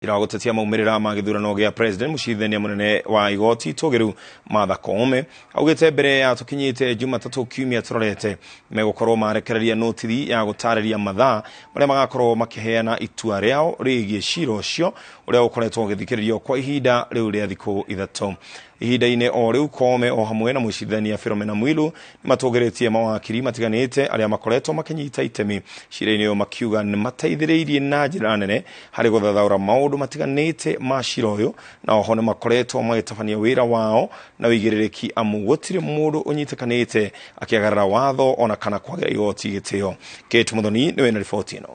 Cira wa gũtetia maumĩrĩra ma gĩthurano gĩa president, mũcirithania mũnene wa igoti tũgĩru Martha Koome augĩte mbere ya tũkinyĩte Jumatatũ kiumia tũrorete megũkorwo marekereria notithi ya gũtarĩria mathaa marĩa magakorwo makĩheana itua rĩao rĩgiĩ cira ũcio ũrĩa ũkoretwo ũgĩthikĩrĩrio kwa ihinda rĩu rĩa thikũ 3. Ihinda-inĩ o rĩu Koome o hamwe na mũcirithania Philomena Mwilu nĩmatũgĩrĩtie mawakiri matiganĩte arĩa makoretwo makĩnyita itemi cira-inĩ ũyũ, makiuga nĩmateithĩrĩirie na njĩra nene harĩ gũthathaũra maũndũ matiganĩte ma cira ũyũ, na oho nĩmakoretwo magĩtabania wĩra wao na ũigĩrĩrĩki amu gũtirĩ mũndũ ũnyitĩkanĩte akĩagarara watho ona kana kwagĩra igoti gĩtĩo. Kate Muthoni nĩwe na riboti ĩno.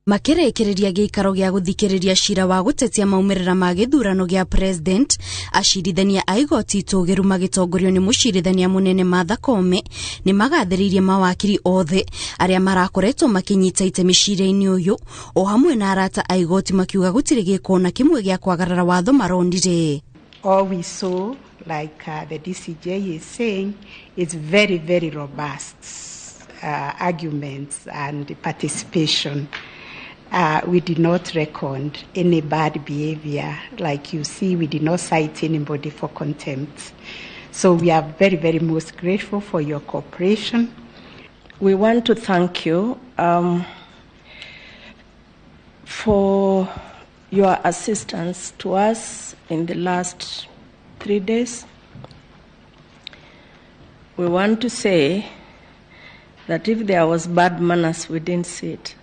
Makĩrĩkĩrĩria gĩikaro gĩa gũthikĩrĩria cira wa gũtetia maumĩrĩra ma gĩthurano gĩa president, acirithania a igoti itũgĩru magĩtongorio nĩ mũcirithania mũnene Martha Koome nĩ magathĩrĩirie mawakiri othe arĩa marakoretwo makĩnyita itemi cira-inĩ ũyũ, o hamwe na arata a igoti, makiuga gũtirĩ gĩko na kĩmwe gĩa kwagarara watho maronire. All we saw, like the DCJ is saying, is very, very robust arguments and participation. We did not record any bad behavior. Like you see, we did not cite anybody for contempt. So we are very, very most grateful for your cooperation. We want to thank you for your assistance to us in the last 3 days. We want to say that if there was bad manners, we didn't see it.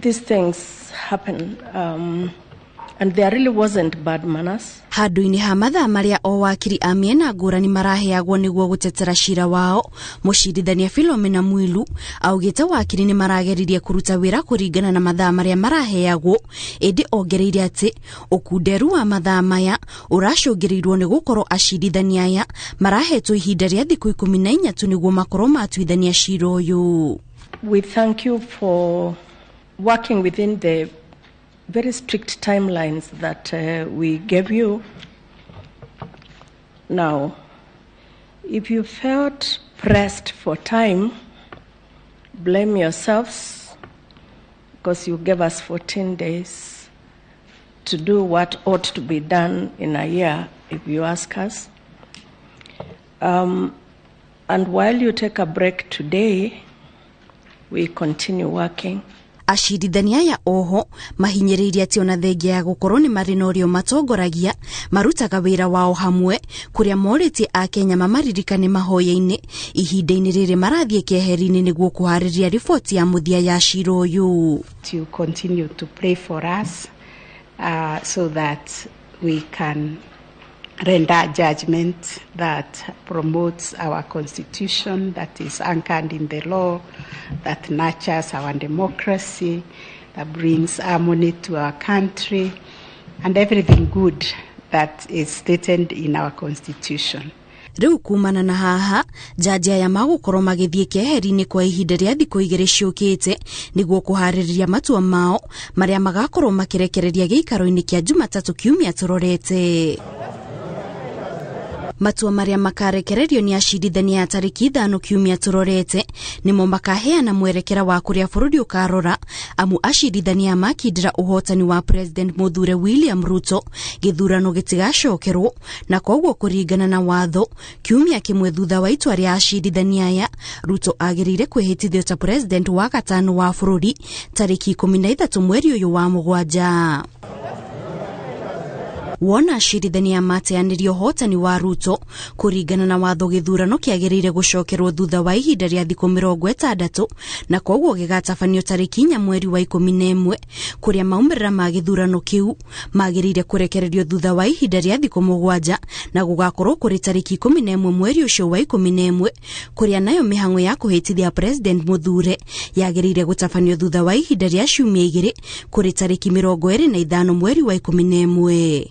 These things happen, and there really wasn't bad manners. Handũ-inĩ ha mathaa marĩa o wakiri a mĩena ngũrani maraheagwo nĩguo gũtetera cira wao, mũcirithania Philomena Mwilu augĩte wakiri nĩ marageririe kũruta wĩra kũringana na mathaa marĩa maraheagwo, ĩndĩ ongereire atĩ ũkunderu wa mathaa maya ũracũngĩrĩirwo nĩ gũkorwo acirithania aya marahetwo ihinda rĩa thikũ 14 tu nĩguo makorwo matuithania cira ũyũ. We thank you for working within the very strict timelines that we gave you. Now, if you felt pressed for time, blame yourselves, because you gave us 14 days to do what ought to be done in a year, if you ask us. And while you take a break today, we continue working. Acirithania aya oho mahinyĩrĩirie atĩ ona thengia ya gũkorwo nĩ marĩ na ũrĩa matongoragia, marutaga wĩra wao hamwe, kũrĩa morĩtie Akenya mamaririkane mahoya-inĩ ihinda-inĩ rĩrĩ marathiĩ keheri-inĩ nĩguo kũharĩria riboti ya mũthia ya cira ũyũ. To continue to pray for us, so that we can render judgment that promotes our constitution, that is anchored in the law, that nurtures our democracy, that brings harmony to our country, and everything good that is stated in our constitution. Rĩu kumana na haha, jaji aya magũkorwo magĩthiĩ keheri-inĩ kwa ihinda rĩa thikũ 2 ciũkĩte nĩguo kũharĩrĩria matua mao marĩa magakorwo makĩrekereria gĩikaro-inĩ kĩa Jumatatũ kiumia tũrorete. Matua marĩa makarekererio nĩ acirithania a tarĩki 5 kiumia tũrorete nĩmo makaheana mwerekera wa kũrĩa bũrũri ũkarora, amu acirithania makindĩra ũhotani wa President Mũthure William Ruto gĩthurano gĩtigacokerwo, na koguo kũringana na watho kiumia kĩmwe thutha wa itua rĩa acirithania aya, Ruto agĩrĩire kwĩhĩtithio ta President wa gatano wa bũrũri tarĩki 13 mweri ũyũ wa mũgwanja. Wona acirithania mateanĩria ũhotani wa Ruto kũringana na watho gĩthurano kĩagĩrĩire gũcokerwo thutha wa ihinda rĩa thikũ 60, na koguo gĩgatabanio tarĩki 4 mweri wa 11, kũrĩa maumĩrĩra ma gĩthurano kĩu magĩrĩire kũrekererio thutha wa ihinda rĩa thikũ 7, na gũgakorwo kũrĩ tarĩki 11 mweri ũcio wa 11, kũrĩa nayo mĩhang'o ya kũhĩtithia President Mũthure yagĩrĩire gũtabanio thutha wa ihinda rĩa ciumia 2, kũrĩ tarĩki 25 mweri wa 11.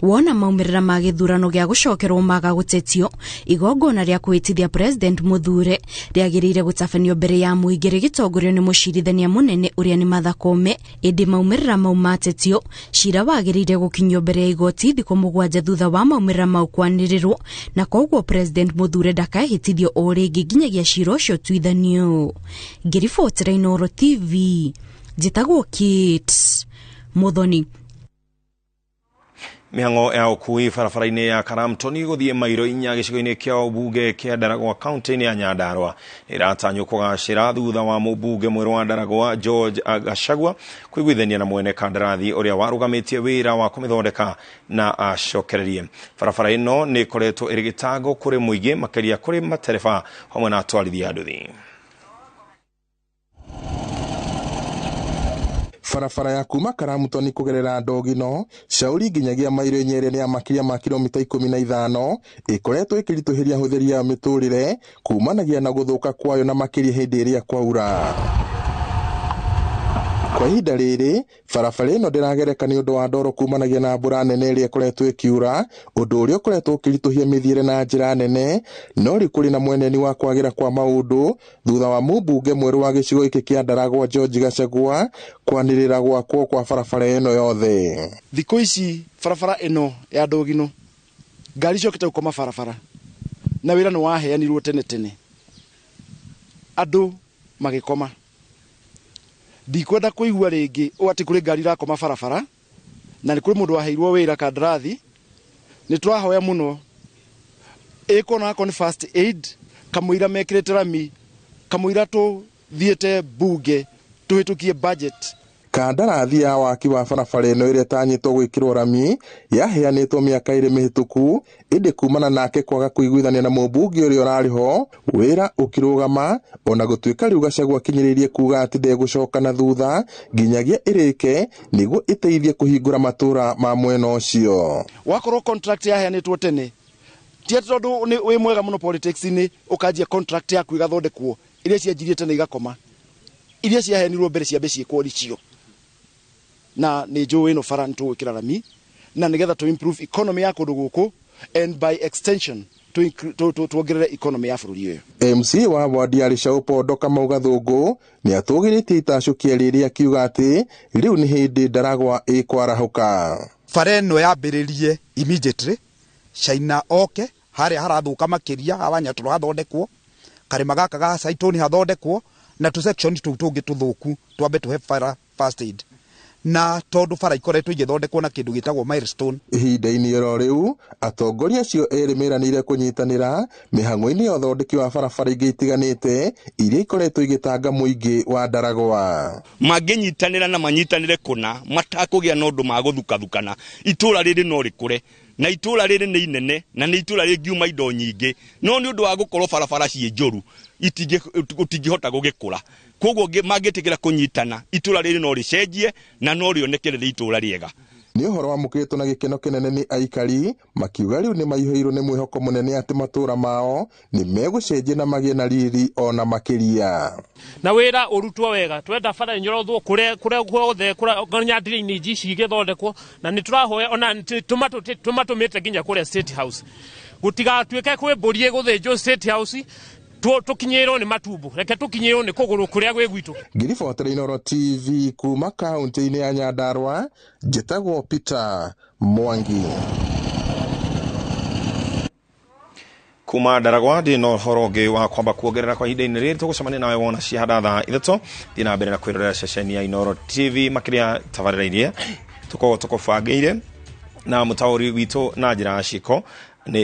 Wona maumĩrĩra ma gĩthurano gĩa gũcokerwo maga gũtetio, igongona rĩa kwĩtithia President Muthure rĩagĩrĩire gũtabanio mbere ya mũingĩ rĩgĩtongorio nĩ mũcirithania mũnene ũrĩa nĩ Martha Koome. Ĩndĩ maumĩrĩra mau matetio, cira wagĩrĩire gũkinyio mbere ya igoti thikũ 7 thutha wa maumĩrĩra mau kwanĩrĩrwo, na koguo President Muthure ndakahĩtithio o rĩngĩ nginyagia cira ũcio ũtuithanio. Ngĩribotera Inooro TV, njĩtagwo Kate Muthoni. Mĩhang'o ya ũkui barabara-inĩ ya Karamtoni gũthiĩ mairo 4 gĩcigo-inĩ kĩa ũmbunge kĩa Ndaragwa kaunti-inĩ ya Nyandarua ĩratanywo kũgacĩra thutha wa mũmbunge mwerũ wa Ndaragwa George Gachagua kũiguithania na mwene kandarathi ũrĩa warũgamĩtie wĩra wa kũmĩthondeka na acokererie. Barabara ĩno nĩ ĩkoretwo ĩrĩ gĩtango kũrĩ mũingĩ makĩria kũrĩ matereba hamwe na atwarithia a nduthi. Barabara ya kuma Karamutoni kugerera Ndogino Shauri nginyagia mairo 4 ĩrĩa nĩ ya makĩria ma kilomita 15 ĩkoretwo ĩkĩritũhĩria ahũthĩri a mĩtũrĩre kumanagia na gũthũka kwayo na makĩria hĩndĩ ĩrĩa kwaura. Kwa ihinda rĩrĩ barabara ĩno ndĩragereka nĩ ũndũ wa ndoro kumanagia na mbura nene ĩrĩa ĩkoretwo ĩkiura, ũndũ ũrĩa ũkoretwo ũkĩritũhia mĩthiĩre na njĩra nene. No rĩu kũrĩ na mweneni wa kwagĩra kwa maũndũ thutha wa mũmbunge mwerũ wa gĩcigo gĩkĩ kĩa Ndaragwa George Gachagua kwanĩrĩra gwakwo kwa barabara ĩno yothe. Thikũ ici barabara ĩno ya Ndogino ngari ciokĩte gũkoma barabara na wĩra nĩ waheanirwo tene tene, andũ magĩkoma. Ndikwenda kũigua rĩngĩ ũũ atĩ kũrĩ ngari irakoma barabara na nĩ kũrĩ mũndũ waheirwo wĩra kandarathi. Nĩ tũrahoya mũno ĩkwo na akorwo nĩ first aid kamũira mekĩrĩte rami, kamũira tũthiĩte mbunge tũhĩtũkie budget. Kandarathi ya waki wa barabara ĩno ĩrĩa ĩtanyĩtwo gwĩkĩrwo rami yaheanĩtwo mĩaka 2 mĩhĩtũku, ĩndĩ kumana nake kwaga kũiguithania na mũmbunge ũrĩa ũrarĩ ho wĩra ũkĩrũgama, ona gũtuĩka rĩu Gachagua akinyĩrĩirie kuga atĩ ndegũcoka na thutha nginyagia ĩrĩke nĩguo ĩteithie kũhingũra matũra ma mwena ũcio. Wakorwo contract yaheanĩtwo tene, ti atĩ tondũ nĩ wĩ mwega mũno politics-inĩ ũkanjia contract yaku ĩgathondekwo, iria cianjirie tene igakoma, iria ciaheanirwo mbere ciambe ciĩkwo nĩcio. Na nĩ njũĩ ĩno bara nĩ tũgwĩkĩra rami na nĩgetha to improve economy ya kũndũ gũkũ and by extension tuongerere economy ya bũrũri ũyũ. MC wa wadi ya Rĩcaũ Pondo Kamau Gathũngũ nĩ atũgĩrĩtie itacũkia rĩrĩ akiuga atĩ rĩu nĩ hĩndĩ Ndaragwa ĩkwarahũka. Bara ĩno yambĩrĩrie immediately China oke harĩa harathũka makĩria hawa Nyatũrũ hathondekwo, karĩma gaka ga Saitoni hathondekwo, na tũ section tũu tũngĩ tũthũku twambe tũhe bara first aid. Na tondũ bara ikoretwo igĩthondekwo na kĩndũ gĩtagwo milestone. Ihinda-inĩ oro rĩu atongoria acio erĩ meranĩire kũnyitanĩra mĩhang'o-inĩ ya ũthondeki wa barabara ingĩ itiganĩte iria ikoretwo igĩtanga mũingĩ wa Ndaragwa. Mangĩnyitanĩra na manyitanĩre kũna matakũgĩa na ũndũ magũthukathukana, itũra rĩrĩ no rĩkũre, na itũra rĩrĩ nĩ inene na nĩ itũra rĩngiuma indo nyingĩ, no nĩ ũndũ wa gũkorwo barabara ciĩ njũru gũtingĩhota gũgĩkũra. Koguo mangĩtĩkĩra kũnyitana itũra rĩrĩ no rĩcenjie na no rĩoneke rĩrĩ itũra rĩega. Nĩ ũhoro wamũkĩrĩtwo na gĩkeno kĩnene nĩ aikari makiuga rĩu nĩ maihũirwo nĩ mwĩhoko mũnene atĩ matũra mao nĩ megũcenjia na magĩe na riri ona makĩria. Na wĩra ũrutwo wega, twenda bara ĩnyorothwo kũrĩa guothe nginya drainage ici igĩthondekwo, na nĩ tũrahoya ona tũmatũmĩte nginya kũrĩa State House gũtigatuĩke kwĩ mbũri ĩgũthĩnjwo State House tũkinyĩrwo nĩ matumbo, reke tũkinyĩrwo nĩ kũgũrũ kũrĩa gwĩ gwitũ. Ngĩribotera Inooro TV kuma kaunti-inĩ ya Nyandarua, njĩtagwo Peter Mwangi. Kuma Ndaragwa ndĩ na ũhoro ũngĩ wa kwamba kuongerera kwa ihinda-inĩ rĩrĩ tũgũcemania nawe wona cihanda thaa 3. Thiĩ na mbere na kwĩrorera ceceni ya Inooro TV makĩria tabarĩra iria tũkoragwo tũkũbangĩire na mũtaũri witũ na njĩra ya ciko.